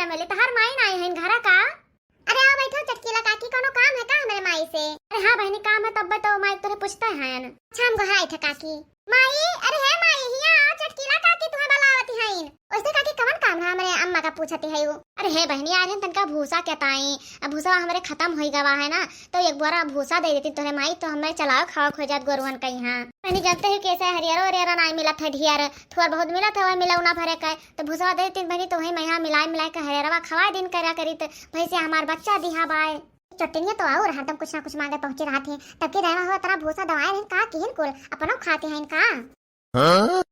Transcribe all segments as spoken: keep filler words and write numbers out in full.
चमेली, तहार माई नाई हइन घरा का? अरे आओ बैठो चटकीला काकी, कौनो काम है का हमरे माई से? अरे हाँ बहिनी, काम है, तब तो माई तोरे पूछते हैं। अच्छा, हम गोहराई थे काकी। माई, अरे हे माई, हिया आओ, चटकीला काकी तुम्हें बुलावत हइन। ओइसे काकी, कवन काम है हमरे अम्मा का पूछती है वो? अरे हे बहिनी, आ रहे तनका भूसा के ताई, अब भूसा हमरे खत्म होई गवा है ना, तो एक बोरा भूसा दे देती तोरे माई, तो हमरे चलाओ खावा खो जात गोरुअन का यहाँ। बहिनी जानते हो कैसे हरियरो हरियरो नाई मिलत है ढियर, थोड़ बहुत मिलत है, वही मिला उना भरे का, तो भूसा दे देती बहिनी, तो वही मैं यहाँ मिलाई मिलाई के हरियरवा खवाए दिन करा करी, तो भैंसे हमार बच्चा दिहा बाय। चोटिनिया तो और हरदम कुछ ना कुछ मांगे पहुंचे रहत है, तब के दायवा हो इतना भूसा दवाए रहे का किहिन कुल, अपनो खाते हैं इनका। हाँ?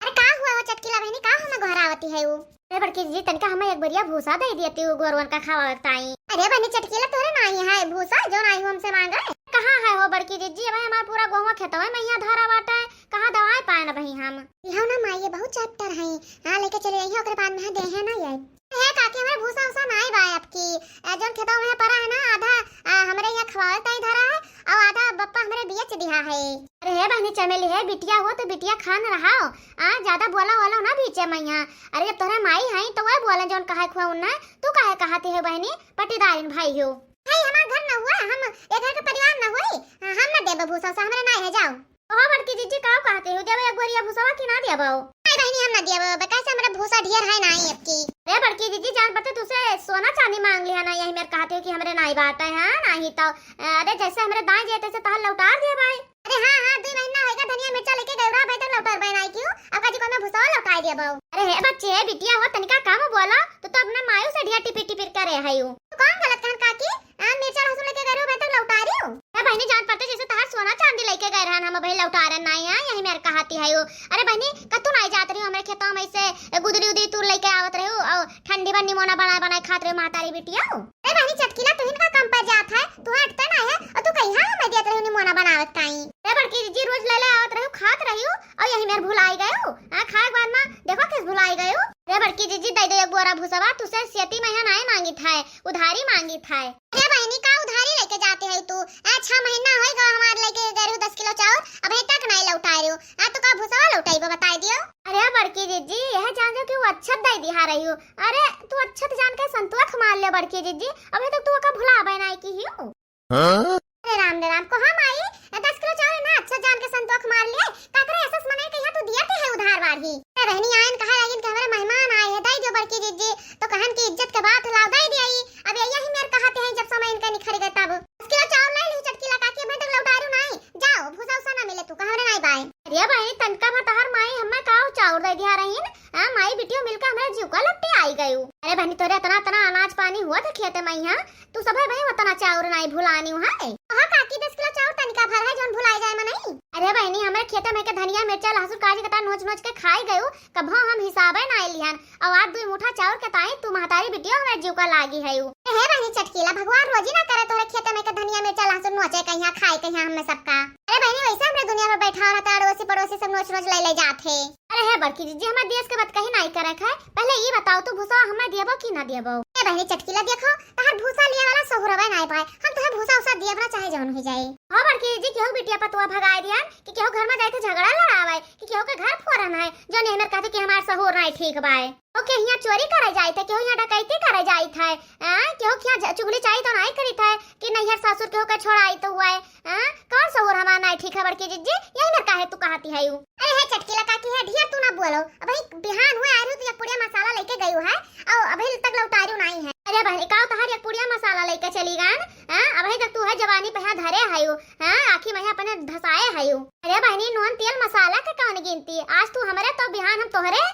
अरे का हुआ हो चटकीला बहिनी, का हमें गोहरावती है वो? अरे बड़की जी, तनका हमें एक बढ़िया भूसा दे दिया ती गोरवन का खावा ताई। अरे बहिनी चटकीला, तोरे नाई है भूसा जो नाई हमसे मांगे? कहाँ है हो बड़की जी, जी अबे हमार पूरा गोहवा खेतवा में यहाँ धारा बाटे, कहाँ दवाए पाए ना बही हम। लिहाओ ना माई, ये बहुत चैप्टर है। हाँ, लेके चले आइए, ओकरे बाद में दे है ना ये। हे काकी, हमरे भूसा उसा नाई बा आपकी। अ, जौन खेतवा में परा है ना, आधा, अ, हमरे यहाँ खवावे ताई धरा है, और आधा बप्पा हमरे बेच दिहा है। अरे हे बहिनी चमेली, हे बिटिया हो तो बिटिया खान रहाओ, आ, ज्यादा बोला वाला ना बीचे में यहाँ। अरे जब तोहरे माई है तो वह बोले जौन कहे खुआ उन्ना, तू काहे कहती है बहिनी, पटीदारिन भाई हो। भाई हमार घर न हुआ, हम एक घर के परिवार न हुई, हम न देबे भूसा उसा, हमरे नाई है, जाओ। ओहो बड़की जिज्जी, काउ कहते हो, देबे एक बोरिया भूसवा कि ना देबो? नहीं बहिनी, हम ना देबो, बे कैसे हमरे भूसा ढेर है ना आपकी। अरे बड़की जिज्जी, जान पड़ते तुसे सोना चांदी मांग लिया ना, यही मेरे कहते हो कि हमरे नाई बाटे, हाँ, नहीं तो, अरे जैसे हमरे दाई जे तैसे तहल लौटार देबे। अरे हाँ, हाँ, दुई महीना होइगा धनिया मिर्चा लेके गए रहा, अबे तक लौटार बे नाई क्यों? अब काजी को मैं भूसवा लौटाई देबो। अरे हे बच्चे, हे बिटिया हो, तनिका कम बोला, तू तो अपने मायू से ढिया टिपिर टिपिर करे है यू। तू कौन गलत कहन काकी? आ, मिर्चा लहसुन लेके गए रहो, अबे तक लौटारियो। ए बहिनी, जान पड़ते जैसे तहार सोना चांदी लेके गए रहन, हम अबे लौटारे नाई है, यही मेरे कहाती है यू। अरे बहिनी, कतू नाई जात रही हो हमरे खेतवा में से, ए, गुदरी उदरी तू लेके आवत रही हो, और ठंडी बा निमोना बनाए बनाए खात रही हो महतारी बिटिया। अरे बहिनी चटकीला, तू इनका कम पर जात है, तू हटते नाई है, और तू कहिया हमें देत रही हो निमोना बनावत काई। ए बड़की जिज्जी, रोज ले ले आवत रही हो, खात रही हो, और यही मेरे भुलाई गए हो। हाँ, खाए के बाद में देखो किस भुलाई गए हो। अरे बड़की जिज्जी, दे दे एक बोरा भूसवा, तुसे सेती में यहाँ नाई मांगी था, उधारी मांगी था। अरे बहिनी, का उधारी लेके जाते है तू? ए, छह महीना होई गवा हमार लेके गए रहू दस किलो चाउर, अबे तक नाई लौटाए रहू। आ, तू का भूसवा लौटाइबो, बताई दियो। अरे बड़की जिज्जी, यह जान जाओ कि वो अच्छत दे दिहा रही हूँ। अरे तू अच्छत जान के संतोख मार ले बड़की जिज्जी, अबे तक तू ओका भुलाबे नाई की हियो। हाँ? अरे राम रे राम, को हम आई, ए, दस किलो चाउर ना अच्छत जान के संतोख मार लिए, का करे ऐसा मने के यहाँ तू दिया के है उधार बाढ़ी। ए बहिनी, आयन कहा लगिन कि हमारे मेहमान आए हैं, दे दियो बड़की जिज्जी, तो कहन की इज्जत के बात लाओ, दे दिया ई। अब यही मेरे कहते हैं, जब समय इनका निखर गए तब। दस किलो चाउर ले ली चटकीला काकी, मैं तक लौटारू नाई, जाओ, भूसा उसा ना मिले तू, कहा हमरे नाई बाए। अरे बहिनी, तनका भा तहार माई हमें काउ चाउर दे दिया रहीन, हाँ, माई बिटियो मिलकर हमरे जीव का लपटे आई गयू। अरे बहिनी, तोरे इतना, इतना अनाज पानी हुआ था खेते में यहाँ, तू सब है भाई उतना चाउर नाई भुलानी है। हाँ काकी, दस किलो चाउर तनिका भर है, जौन भुलाई जाए मनई। अरे बहिनी, हमरे खेते में के धनिया, मिर्चा, लहसुन, काजी कटा नोच नोच के खाई गयू, कभो हम हिसाबे नाई लिहन। और आज दुई मुठा चाउर के ताई तू महतारी बिटियो हमरे जीव का लागी है यू। ए हे बहिनी चटकीला, भगवान रोजी ना करे तोरे खेते में के धनिया, मिर्चा, लहसुन नोचे कहिया खाए कहिया हमें सबका। अरे बहिनी, वैसे हमरे दुनिया में बैठा रहता, अड़ोसी पड़ोसी सब नोच नोच ले ले जात है। अरे हे बड़की जिज्जी, हमारे देश के बात कहीं नाई करे है। पहले ये बताओ तू भूसा हमें दियबो कि ना दियबो? ए बहिनी चटकीला, देखो तहार भूसा लिए वाला सहुरवे नाई पाए, हम तोहे भूसा उसा दियब ना चाहे जौन हो जाए। हाँ बड़की जिज्जी, केहू बिटिया पतुआ भगाए दियन कि केहू घर में जाए तो झगड़ा लड़ावे कि केहू के घर फोरन है, जौन ये मेरे कहते कि हमार सहूर नाई ठीक बाए। ओके, यहाँ चोरी करे जाए थे, केहू यहाँ डकैती करे जाए थे, आ, केहू के यहाँ ज-, चुगली चाही तो नाई करी थे कि नैहर सासुर केहू के छोड़ाई तो हुआ है। हाँ, कौन सहूर हमार नाई ठीक है बड़की जिज्जी? यही मेरे काहे तू कहती है यू? अरे हे चटकीला काकी है, ढेर तू ना बोलो। अब वही बिहान हुए आ रही हूँ तो एक पुड़िया मसाला लेके गई है, और अभी तक लौटारू नाई है। अरे बहनी, काउ तहार एक पुड़िया मसाला लेके चली गन? हाँ, अभी तक तू है जवानी पे यहाँ धरे है यू। हाँ, आखी में अपने धसाए है यू। अरे बहनी, नून तेल मसाला के कौन गिनती? आज तू हमरे तो बिहान हम तोहरे।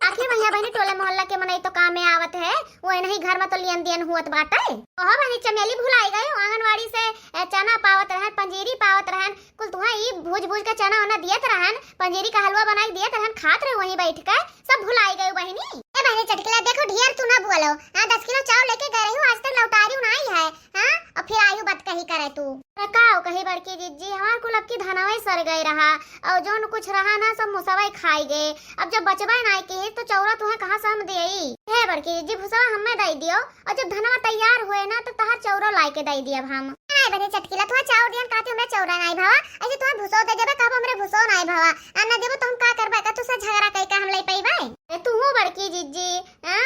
आखिर भैया बहनी टोले मोहल्ला के मनई तो काम में आवत है, वो नहीं घर में तो लियन दियन हुअत बाटे। ओहो बहनी चमेली भुलाई गई, आंगनवाड़ी से, ए, चना पावत रहन, पंजीरी पावत रहन, कुल तुहा ई भूज भूज के चना वना दियत रहन, पंजीरी का हलवा बनाई दियत रहन, खात रहे वहीं बैठ के, सब भुलाई गई बहनी। ए बहनी चटकीला देखो ढेर तू ना बोलो, हाँ दस किलो चाउर लेके गए रही हूँ, आज तक लौटारू नाई है, हाँ और फिर आयु बात कही करे तू। अरे का हो कही बड़की जिज्जी, हमार कुल अब की धनवा ही सर गए रहा, और जौन कुछ रहा ना सब मुसवा ही खाई गए। अब जब बचबे नाई के तो चौरा तुहे कहाँ से हम देई? हे बड़की जिज्जी, भूसवा हमें दे दियो, और जब धनवा तैयार हुए ना तो तहार चौरो लाई के दे दियब हम। नाई बने चटकीला, तुहा चाउर दियन काती हमरे चौरा नाई भावा, ऐसे तुहा भूसो दे देबे, कहबो हमरे भूसो नाई भावा, आ ना देबो तो हम का करबे, का तुसे झगड़ा कई का हम ले पईबे? ए तू हो बड़की जिज्जी, आ,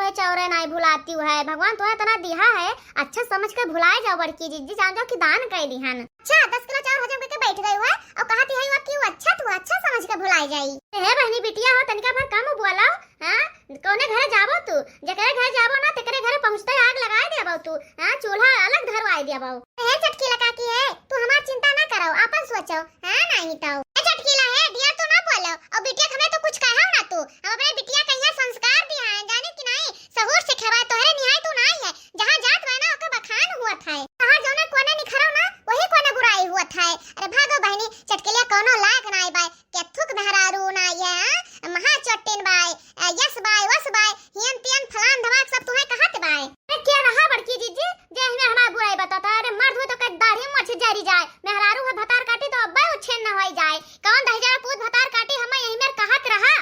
चाउर नाई भुलातिउ है, भगवान तोहे इतना दिहा है, अच्छा समझ के भुलाए जाओ बड़की जिज्जी, जान जाओ कि दान कइ दिहन। अच्छा, दस किलो चाउर हजम करके बैठ गई है और कहत है अब कि वो अच्छा तू अच्छा समझ के भुलाए जाई। हे बहनी बिटिया हो, तनिका भर कम बोलो, हाँ? कौने घरे जाबो तू? जेकरे घरे जाबो ना, तेकरे घरे पहुँचते आग लगाए देबो तू, हाँ? चूल्हा अलग धरवाए देबो। हे चटकीला काकी है, तू हमार चिंता ना करो, आपन सोचो, हाँ? नहीं तो। ए चटकीला है, ढेर तू ना बोलो, और बिटिया के हमें तो कुछ कहो ना तू, हम अपने बिटिया के यहाँ संस्कार दिहा है, जाने कि नहीं? सहूर सिखावा, तोहरे निहाय तू नाई है, जहाँ जात बाय ना ओकर बखान हुअत है, तहाँ जौने कोने निखरो ना वही कोने बुराई हुअत है। अरे भागो बहनी, चटकीलिया कौनो लायक नाई बाय, केथुक मेहरारू नाई है, हाँ? महा चट्टिन बाय, आ, यस बाय, वस बाय, हियन तियन फलान धमाक सब तुहे कहत बाय। अरे क्या रहा बड़की जिज्जी, जे हमें हमार बुराई बताता, अरे मर्द हुए तो कद दाढ़ी मोछ जरी जाए, मेहरारू है भतार काटी तो अब्बे उछेन न होई जाए, कौन दहिजरा पूत भतार काटी हमें यही मेर कहत रहा।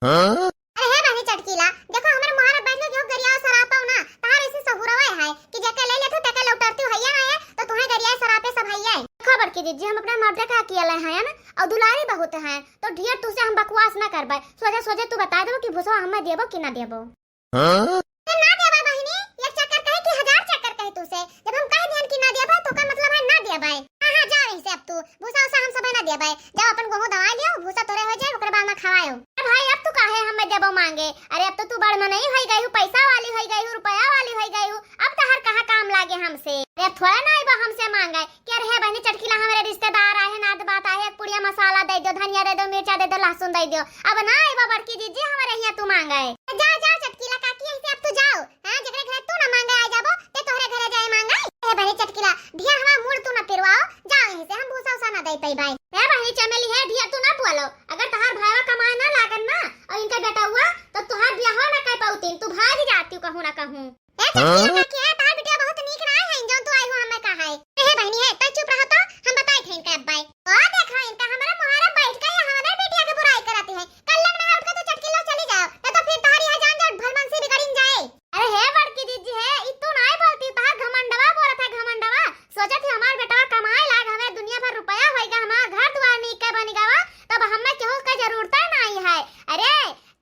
हाँ? अरे हे बहनी चटकीला, देखो हमरे मुहारा बैठ के केहू गरिया सरापो ना, तहार ऐसे सहुरवे है कि जेके ले लेथु तेके लौटरती हइया ना है, तो तुहे गरिया सरापे सब हइया है। देखो बड़की जिज्जी, हम अपने मर्दे का अकेले हैं ना, और दुलारी बहुत हैं, तो ढेर तुसे हम बकवास ना करबे, सोझे सोझे तू बताए देबो कि भूसवा हमें देबो कि ना देबो। हाँ? तो ना देबे बहनी, एक चक्कर कहे कि हजार चक्कर कहे तुसे, जब हम कह दियन कि ना देबे तो का मतलब है ना देबे। हाँ हाँ, जाओ यहीं से अब तू, भूसा उसा हम सब है ना देबे, जाओ अपन गेहूं दवा लियो, भूसा तोरे हो जाए, ओकरे बाद में खवायो। अरे भाई, अब तू काहे हमें देबो मांगे? अरे अब तो तू बड़ मनई होई गई हूँ, पैसा वाली होई गई हूँ, रुपया वाली होई गई हूँ, अब तहार कहाँ काम लागे हमसे? अरे अब थोड़ा ना आइबो हमसे मांगे कि अरे हे बहनी चटकीला, हमरे रिश्तेदार आए हैं, नात बात आए हैं, एक पुड़िया मसाला दे दो, धनिया दे दो, मिर्चा दे दो, लहसुन दे दो। अब ना आइबो बड़की जिज्जी हमरे यहाँ तू मांगे। जा जा चटकीला काकी, ऐसे अब तू जाओ। हाँ, जेकरे घरे तू ना मांगे आ जाबो, ते तोहरे घरे जाए मांगे। हे बहनी चटकीला, ढेर हमार मूड तू ना पिरवाओ, जाओ यहीं से, हम भूसा उसा ना दे पाई भाई। हे बहनी चमेली, हे ढेर तू ना बोलो, अगर तहार भाईवा कमाए ना लागन ना और इनका बेटा हुआ तो तुहार बियाह ना कर पाउतीन, तू भाग जाती कहूँ ना कहूँ। ए चटकीला हाँ? काकी है, तहार बिटिया बहुत नीक ना है, जौन तू आई हो हमें कहा है। ए हे बहनी है, तै चुप रहो तो, हम बताई थे इनका अब्बाई। ओ देखो इनका हमारे मुहारे बैठ के ये हमारे बिटिया के बुराई करती है। कल लग ना उठ के तू चटकीला चली जाओ, नहीं तो फिर तहार यहाँ जान जाए भलमनसी बिगड़िन जाए। अरे हे बड़की दीदी है, ई तू नाय बोलती, तहार घमंडवा बोलत है, घमंडवा। सोचत ही हमार बेटवा कमाए लाग हवे, दुनिया भर रुपया होइगा, हमार घर दुआर नीक के बनी गवा, तब हमें केहू के जरूरत नाई है। अरे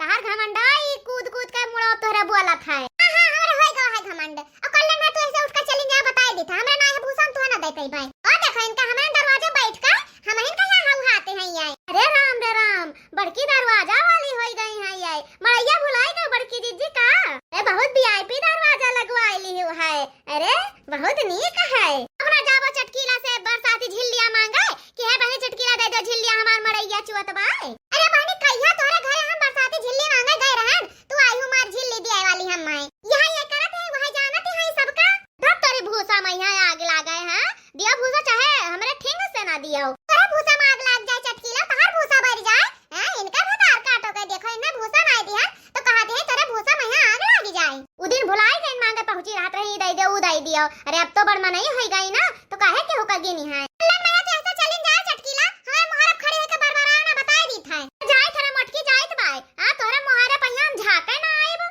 तहार घमंडवा ई कूद कूद के मुड़वा तोहरे बोलत है। हाँ, हाँ, हमरे होइगा है घमंड। और कल ना तू ऐसे उठ के चली जा, बताए दी था, हमरा ना है भूसा, हम तुहे ना दे पाई भाई। और देखो इनका हमारे दरवाजे बैठ के हम इनका यहाँ हाउ हाते हैं ये। अरे राम रे राम, बड़की दरवाजा वाली होई गई है ये। मड़ैया भुलाई गई बड़की दीदी का? अरे बहुत वीआईपी दरवाजा लगवाई ली हुआ है। अरे बहुत नीक है। अपना जाबो चटकीला से बरसाती झिल्लिया मांगे कि हे बहनी चटकीला दे दे झिल्लिया, हमार मड़ैया चुअत बा। अरे बहनी कहिया तोहरे घरे हम बरसाती झिल्ली मांगे गए रहन, तू आई हमार झिल्ली दिए वाली हम माई। यहाँ ये करत है, वह जानत है सबका। धत तोरी भूसा में यहाँ आग लागे है। दियो भूसा चाहे हमरे ठेंग से ना दियो। तोरे भूसा में आग लाग जाए चटकीला, तहार भूसा बर जाए। हैं, इनका भतार काटो के देखो, इन्हें भूसा ना दिया तो कहा दे तोरे भूसा में यहाँ आग लाग जाए। उ दिन भुलाई गई मांगे पहुँची रहत रही, दे दे, उ दे दियो। अरे अब तो बड़ मनई होई गई ना, तो काहे केहू का गिनी है। अल्लाह मैया तो ऐसा चलिन जाए चटकीला, हमारे मुहारे खड़ी होके बरबराए ना बताए दी था। जाए तोरे मोटकी जाइत बाय, हाँ तोरे मुहारे पहिया हम झाके ना आइब।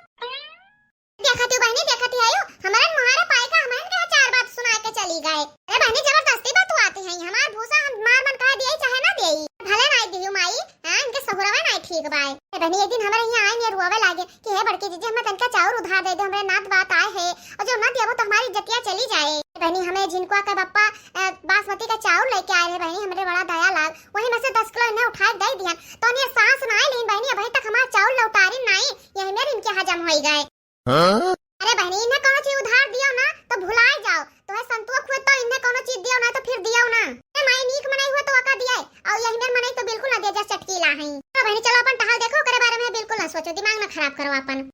देखती बहनी, देखती आयु, हमरन मुहारे पाई का हमरन के चार बात सुनाए के चली गए। अरे बहनी, जबरदस्ती बतुआती हैं, हमार भूसा हम मार मन कहा दिए चाहे ना दिए, भले ना दियो माई, हाँ, इनके सहुरवा ना ठीक बाय। ए बहनी, एक दिन हमरे यहाँ आए ने रुआवे लागे कि हे बड़की जीजी, हमें तनका चाउर उधार दे दे, हमरे नात बात आए है, और जो ना दियाबो तो हमारी इज्जतिया चली जाए। ए बहनी, हमें झिनकुआ के बप्पा, अ, बासमती का चाउर लेके आए रहे बहनी, हमरे बड़ा दया लाग, वही में से दस किलो इन्हें उठा के दे दिया, तो इन्हें सांस ना आए, लेकिन बहनी, अभी तक हमार चाउर लौटारी नाई, यही मेर इनके हजम होई गए। हाँ? अरे बहनी, इन्हें कौनो चीज उधार दियो ना तो भुलाए जाओ। तोहे संतुआ खुए तो इन्हें कौनो चीज दियो ना तो फिर दियो ना। ए माई, नीक मनई हुए तो ओका दिए, और यही मेर मनई तो बिल्कुल ना दिए, जस चटकीला है। तो बहनी चलो अपन टहल देखो, ओकरे बारे में बिल्कुल ना सोचो, दिमाग ना खराब करो अपन।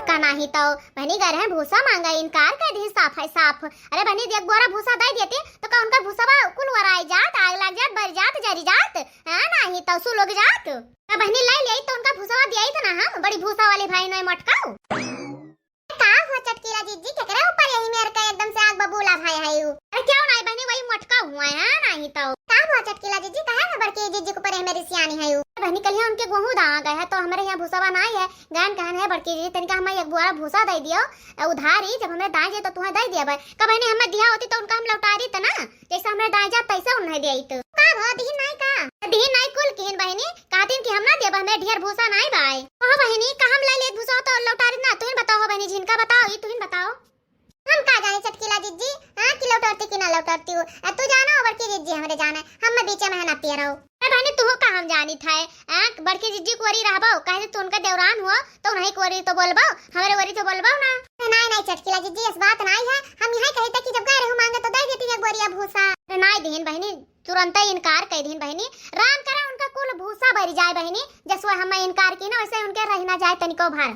का नाही तो बहनी गए रहे भूसा मांगा, इनकार कर दी साफ है साफ। अरे बहनी, एक बोरा भूसा दे देती तो का उनका भूसा कुल वराई जात, आग लग जात, बर जात, जरी जात, हाँ नाही तो सुलग जात। का बहनी लाई ले तो उनका भूसा दिया ही तो ना, हम बड़ी भूसा वाली भाई नोय मटकाऊ। का हुआ चटकीला जीजी, केकरे ऊपर यही मेर का एकदम से आग बबूला भाई है यू? अरे क्यों नाही बहनी, वही मटका हुआ है, हाँ नाही तो। का हुआ चटकीला जीजी, काहे ना बड़की जीजी के ऊपर यही मेरी सियानी है यू? बहनी कल यहाँ उनके गेहूं दावा गए है तो हमारे यहाँ भूसावा नाही है, गायन कहन है बड़की जीजी तनिका हमें एक बोरा भूसा दे दियो, अ, उधार ही जब हमें दाए जे तो तुम्हें दे दिया भाई। का बहनी हमें दिया होती तो उनका हम लौटा दी तो ना, जैसे हमें दाए जा तैसे उन्हें दिया ही तो। का हुआ दी नाही का? दिहिन नाई कुल किहिन बहिनी, कहतिन कि हम ना देब, हमें ढेर भूसा नाई बाय। कहो बहिनी, का हम ले लेत भूसा तो लौटारित ना, तुहिन बताओ हो बहिनी, झिनका बताओ, ई तुहिन बताओ। हम का जानी चटकीला जिज्जी, हाँ, कि लौटारती कि ना लौटारती हो। आ, तू जाना हो बड़की जिज्जी, हमरे जाना, हम में बीचे में है ना पिया रहो। अरे बहिनी, तुहो का हम जानित है, हाँ, बड़की जिज्जी कुंवारी रहबो, काहे से तू उनका देवरान हुआ, तो उन्हीं कुंवारी तो बोलबो, हमरे कुंवारी तो बोलबो ना। अरे नाई, नाई चटकीला जिज्जी, इस बात नाई है, हम यही कही था कि जब गए रहू मांगे तो दे देती एक बोरिया भूसा। अरे नाई दिहिन बहिनी, तुरंत ही इनकार कर दिहिन बहिनी। राम करे उनका कुल भूसा भरी जाए बहिनी, जसवा हम इनकार की ना, वैसे उनके रही ना जाए तनिको भर।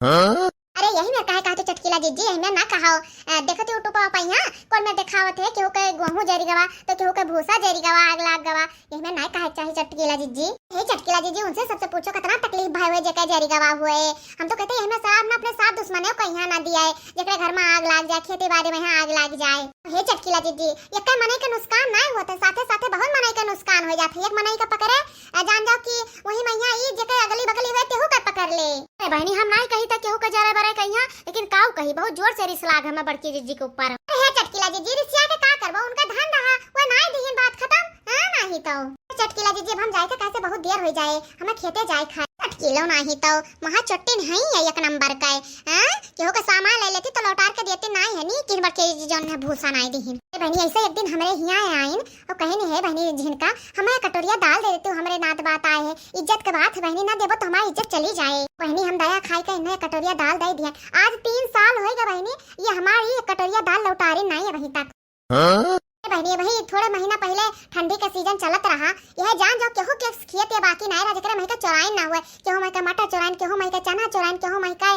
हाँ? अरे यही में काहे कहते चटकीला जिज्जी, यही में ना कहो। अ, देखो तू YouTube पर पहिया, कौन में देखावत है, केहू के गेहूं जरी गवा, तो केहू के भूसा जरी गवा, आग लाग गवा। यही में ना कहे चाहे चटकीला जिज्जी। हे चटकीला जिज्जी, उनसे सबसे पूछो कितना तकलीफ भाई हुए, जेकर जरी गवा हुए। हम तो कहते यही में शराब ना अपने साथ दुश्मने को यहाँ ना दिया है, जेकरे घर में आग लाग जाए, खेती बाड़ी में यहाँ आग लाग जाए। हे चटकीला जिज्जी, एक मनई के नुकसान ना होते, साथे साथे बहुत मनई के नुकसान हो जाते। एक मनई के पकड़े, अ, जान जाओ कि वही मैया ई जेके अगली बगली हुए, तेहू के पकड़ ले। अरे बहिनी, हम नाई कही त केहू के जरे बरे कहिया, लेकिन काऊ कही, बहुत जोर से रिस लाग हमें बड़की जिज्जी के ऊपर। अरे हे चटकीला जिज्जी, रिसिया के का करबो, उनका धन रहा, वो नाई दिहिन, बात खत्म, हाँ, नाही तो। चटकीला जिज्जी, अब हम जाए के कैसे बहुत देर हो जाए, हमें खेते जाए खाए। चटकीलो नाही तो, महा चट्टी नहीं है एक नंबर का, हाँ, केहू के सामान ले लेती तो लौटार के देती नाई है, नी किन बड़की जिज्जी जौन है भूसा नाई दिहिन। ए बहिनी, ऐसे एक दिन हमरे हिया आइन, और कहे नहीं है बहिनी झिनका, हमें कटोरिया दाल दे देती, हमरे नात बात आए है, इज्जत के बात है बहिनी, ना देबो तो हमारी इज्जत चली जाए। बहिनी हम दया खाई के इन्हें कटोरिया दाल दे दिया। आज तीन साल होएगा बहिनी, ये हमारी एक कटोरिया दाल लौटारी नाई है अभी तक। हाँ? ए बहिनी, अभी थोड़े महीना पहले ठंडी का सीजन चलत रहा, यह जान जाओ केहू के खेत या बाकी नाई रहा, जेकरे मही का चोराइन ना हुए, केहू मही का मटर चोराइन, केहू मही का चना चोराइन, केहू मही का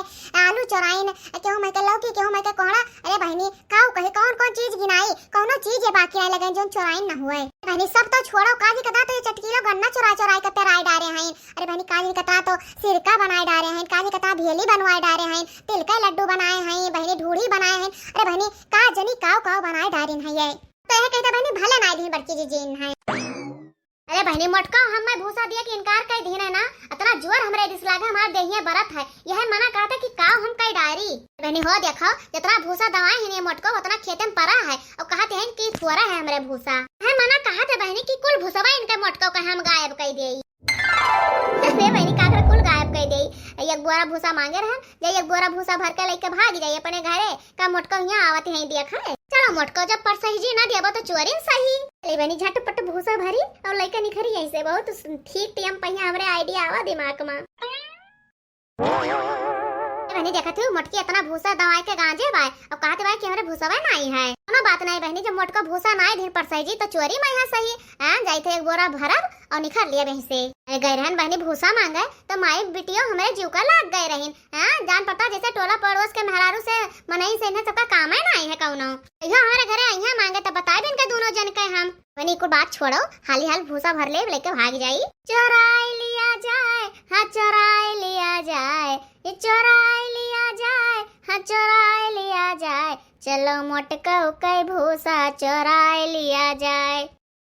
आलू चोराइन, केहू मही का लौकी, केहू मही का कोहड़ा। अरे बहिनी, काऊ कहे, कौन कौन चीज गिनाई, कौनो चीज ये बाकी नाई लगे जौन चोराइन ना हुए। बहिनी, सब तो छोड़ो, काजी कता तो ये चटकीलो गन्ना चोरा चोराई के पेराई डारे हैं। अरे बहिनी, काजी कता तो सिरका बनाए डारे हैं, काजी कता भेली बनवाए डारे हैं, तिल के लड्डू बनाए हैं, बहिनी ढूढ़ी बनाए हैं। अरे बहिनी, का जनी काव काव बनाए डारिन है ये। तो यह कहते बहिनी, भले नाई दिहिन बड़की जिज्जी इन्हें। अरे बहिनी, मोटका हमें भूसा दिया कि इनकार कर दिहिन है ना, इतना जोर हमरे रिस लागे, हमार देहिया बरत है, यह मना कहता कि काव हम कई डारी। बहिनी हो देखो, जितना भूसा दवाए हैं ये मोटको, उतना खेते में परा है, और कहते हैं कि थोड़ा है हमरे भूसा। है मना कहते बहिनी कि कुल भूसवा इनके मोटको के हम गायब कर देई। अरे बहिनी, का करे कुल गायब कर देई? एक बोरा भूसा मांगे रहन, जाई एक बोरा भूसा भर के लेके भाग जाई अपने घरे। का मोटको हियाँ आवत है, देख है। चलो मोटको, जब परसही जी ना देबो तो चोरी न सही। चली बहिनी, झटपट भूसा भरी और लेके निखरी यहीं से। बहुत ठीक टीम पहिया हमरे idea आवा दिमाग में। ए बहिनी, देखत हूँ, मोटकी इतना भूसा दवाई के गांजे बाय, अब कहत बाय कि हमरे भूसवा नाई है। कोनो बात नाई बहिनी, जब मोटको भूसा नाई दिन परसई जी, तो चोरी में यहाँ सही। हाँ, जाई थे एक बोरा भरब और निखर लिया बहिन से। अरे, गए रहन बहिनी भूसा मांगे, तो माई बिटियो हमरे जीव का लाग गए रहिन। हाँ, जान पड़ता जैसे टोला पड़ोस के मेहरारू से, मनई से इन्हें सबका काम है नाई है कौनो। यो हमारे घरे आई है मांगे, तो बताए भी इनके दोनों जन के हम। बहिनी, कुल बात छोड़ो, हाली हाल भूसा भर ले, लेके भाग जाई। चोराई लिया जाए, हाँ, चोराई लिया जाए, ये चोराई लिया जाए, हाँ, चोराई लिया जाए, चलो मोटकऊ के भूसा चोराई लिया जाए।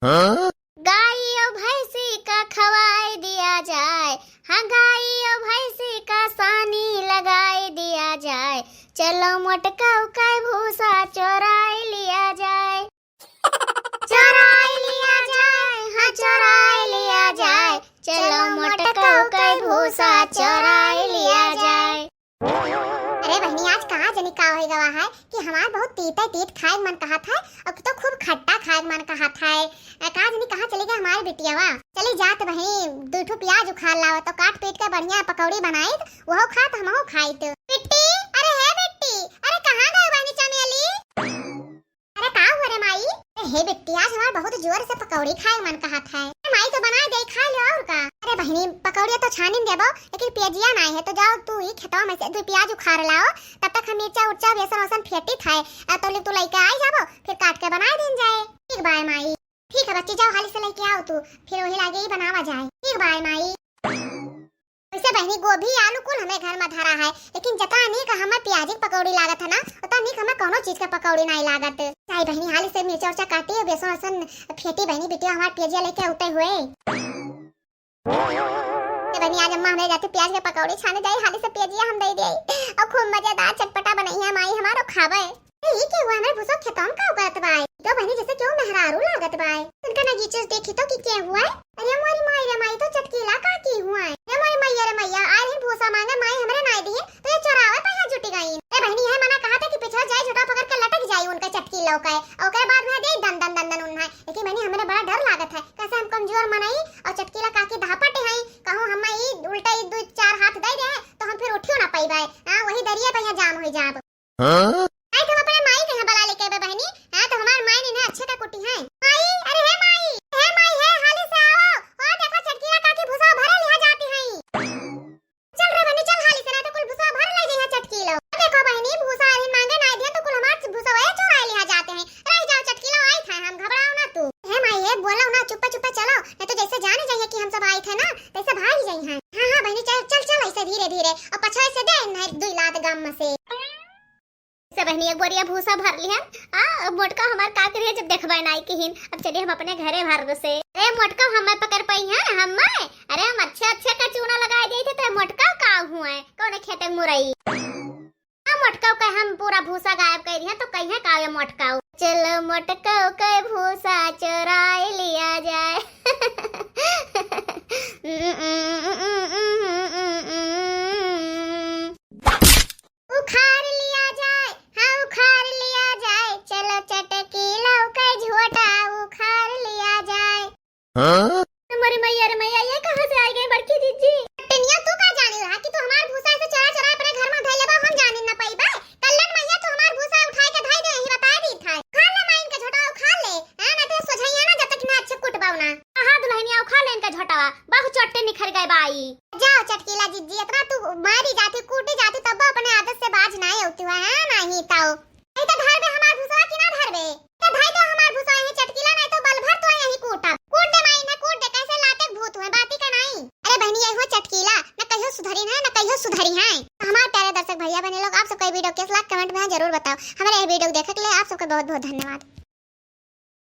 हाँ? गाई और भैंसी का खवाई दिया जाए, हाँ, गाई और भैंसी का सानी लगाई दिया जाए, चलो मोटकऊ के भूसा चोराई लिया जाए। चोराई लिया जाए, हाँ, चोराई लिया जाए, चलो मोटकऊ के भूसा चोराई लिया जाए। अरे बहिनी, आज कहाँ जनी का होई गवा है कि हमार बहुत तीते तीत खाए मन कहत है और तो खूब खट्टा खाए मन कहत है। अ, कहाँ जनी कहाँ चली गई हमारी बिटियावा? चली जात बहिनी, दू ठो प्याज उखाड़ लावत तो काट पीट के बढ़िया पकौड़ी बनाइत, वहो खात हमहू खाइत। बिट्टी, अरे हे बिट्टी, अरे कहाँ गए बहिनी चमेली? अरे का हुआ रे माई? अरे हे बिट्टी, आज हमार बहुत जोर से पकौड़ी खाए मन कहत है। अरे माई तो बना दे, खा लो और का। अरे बहिनी, पकौड़िया तो छानिन देबो, लेकिन प्याजिया नाई है, तो जाओ तू ही खेतवा में से दू प्याज उखाड़ लाओ, तब तक हम मिर्चा उर्चा बेसन वसन फेंटी थाए, आ तो तू लेके आई जाबो, फिर काट के बना दिन जाए। ठीक बाय माई। ठीक है बच्ची, जाओ हाली से लेके आओ तू, फिर वही लागे ही बनावा जाए। ठीक बाय माई। वैसे बहिनी, गोभी आलू कुल हमें घर में धरा है, लेकिन जतना नीक हमें प्याज के पकौड़ी लागत है ना, उतना नीक हमें कोनो चीज के पकौड़ी नहीं लागत। जाई बहिनी, हाली से मिर्चा उर्चा काटी और बेसन वसन फेंटी बहिनी, बिटिया हमार प्याजिया लेके उठे हुए। ए बहिनी, आज अम्मा हमरे जाती प्याज के पकौड़ी छाने जाई, हाली से प्याजिया हम दे दिए और खूब मजेदार चटपटा बनई है माई हमारो खावे। ई के हुआ, हमरे भूसो खेतों का उगत बाय। तो बहिनी जैसे केहू मेहरारू लागत बाय। उनका नगीचे से देखी तो कि के हुआ है? अरे मोरी माई रे माई, तो चटकीला काकी हुआ है। अरे मोरी मैया रे मैया, आए रही भूसा मांगे, माई हमरे नाई दिए, तो ये चोरावे पे यहाँ जुटी गई। ए बहिनी, ये मना कहा था कि पिछवा जाए झोटा पकड़ के लटक जाए उनका चटकीला का है। और ओकरे बाद में दे दन दन दन दन उन्हें। लेकिन बहिनी, हमरे बड़ा डर लागत है, कैसे हम कमजोर मनई और चटकीला काकी धापटे हैं, कहूँ हम ई उल्टा ई दो चार हाथ दे दे तो हम फिर उठियो ना पाइबे। हाँ, वही दरिया पे यहाँ जाम हो जाब। हाँ? आई तो हम अपने माई के यहाँ बुला लेके बे बहिनी। हाँ, तो हमार माई इन्हें अच्छे का कुटी है। माई, अरे हे माई, हे माई, हे हाली से आओ। ओ देखो, चटकीला काकी भूसा भरे लिहा जाती हैं। चल रे बहिनी, चल हाली से, ना तो कुल भूसा भर ले जइहा चटकीलो। देखो बहिनी, भूसा अभी मांगे ना दिया तो कुल हमार भूसा वही चुराए लिहा जाते हैं। रह जाओ चटकीलो, आई था हम, घबराओ ना तू। हे माई, हे बोलो ना, चुप्पा चुप्पा चलो, नहीं तो जैसे जाने जाइए कि हम सब आई थे ना, तैसे भाग जाई हैं। हाँ हाँ बहिनी, चल चल चल, ऐसे धीरे धीरे, और पछवा से दे इन्हें दुई लात गम से। से बहिनी, एक बोरिया भूसा भर लिहन। आ, मोटका हमार का करिए जब देखबे नाई किहिन। अब चलिए हम अपने घरे भर से। अरे मोटका हमें पकड़ पाई है, हमें? अरे हम अच्छे अच्छे का चूना लगा दिए थे, तो मोटका का हुआ है? कौन खेते मुरई? आ, मोटका का हम पूरा भूसा गायब कर दिया, तो कहीं का ये मोटका? चलो मोटका के भूसा चुराई लिया जाए। उखाड़ लिया जाए, हाँ, उखाड़ लिया जाए, चलो चटकीलो के झोटा उखाड़ लिया जाए। हाँ? मोरी मैया रे मैया, ये कहाँ से आई गई बड़की जिज्जी? टिनिया, तू का जाने रहा कि तू हमार भूसा ऐसे चोरा चोरा अपने घर में धइले बा, हम जाने न पाई बा। कल्लन मैया, तू हमार भूसा उठाए के धई दे, यही बता दी था। उखाड़ ले माइन के झोटा, उखाड़ ले। हाँ, ना तो सोझैया ना, जब तक ना अच्छे कुटबाऊ ना। हाँ दुल्हनिया, उखाड़ ले इनका झोटावा, बहुत चोटे निखर गए बाई। जाओ चटकीला जिज्जी, इतना तू मारी जाती, कूटी जाती, तब अपने आदत से बाज ना होती हुआ है, नहीं तो। नहीं तो धरबे हमार भूसवा कि ना धरबे? तो भाई तो हमार भूसवा यही चटकीला, नहीं तो बल भर तो यही कूटब। कूट दे माई ने, कूट दे, कैसे लाते भूत हुए, बाती का नहीं। अरे बहनी, ये हुआ चटकीला, न कहियो सुधरी है, न कहियो सुधरी है। तो हमारे प्यारे दर्शक भैया बहनी लोग, आप सबका ये वीडियो कैसा लगा, comment में जरूर बताओ। हमारे ये वीडियो देखने के लिए आप सबका बहुत बहुत धन्यवाद।